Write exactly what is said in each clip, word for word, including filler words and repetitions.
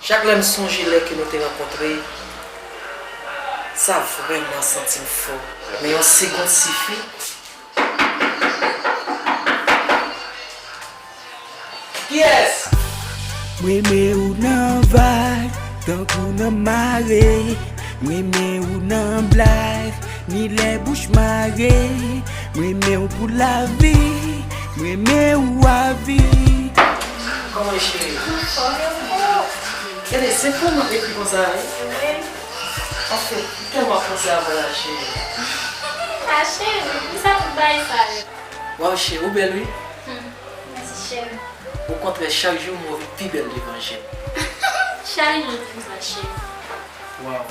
Chak lè m sonje lè ke nou te rankontre, sa vrèman santi m fò. Men yon segond sifi. Kiyès? M renmen ou nan vag, tankou nan mare. M renmen ou nan blag, ni lè bouch mare. M renmen ou pou lavi, m renmen ou avi. Kòman e cheri? Anfòm. Gade, se pou mwen epi konsa, wi. Wi. Anfen, m tèlman panse avè w la, cheri. A, cheri, kisa tout bagay sa yo? Waw, cheri, ou bèl, wi. Hmm, mèsi, cheri. Okontrè, chak jou mwen vin pi bèl devan je m. Chak jou di m sa, cheri. Waw.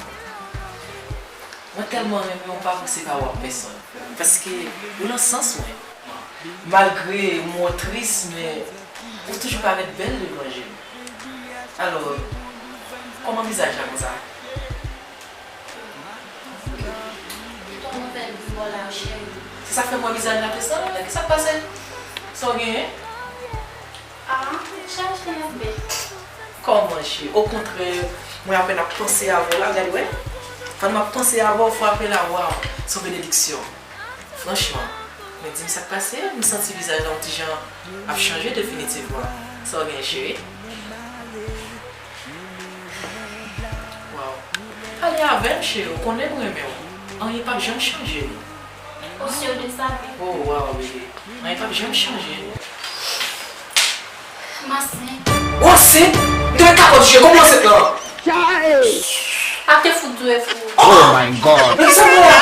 Mwen tèlman renmen w, m pa panse pa wè pèsonn. Paske ou nan sans mwen. Malgre mwen tris, men ou toujou parèt bèl devan je m. Alò, kòman vizaj la konsa? Pito mwen fè l pi bò la, cheri. Se sa k fè m wè vizaj la te sanble. Kisa k pase? Sa w genyen? Ah, chèche te nan bèt. Kòman, cheri? Okontrè, mwen apèn ap panse avè w la, gade, wè. Pandan m ap panse avè w, frape la, waw, se yon benediksyon. Franchman, men di m sa k pase, m santi vizaj la yon ti jan ap chanje definitivman. Sa w genyen, cheri? Waw. Pale avè m, cheri, ou konnen m renmen w. Anyen p ap janm chanje nou. Ou si de sa, wi. Oh, waw, bebe. Anyen p ap janm chanje nou. M ansent. Ou ansent? M te met kapòt, cheri, kòman ansent lan? Ap te fout dwe fou. Oh my God! Men kisa m wè la?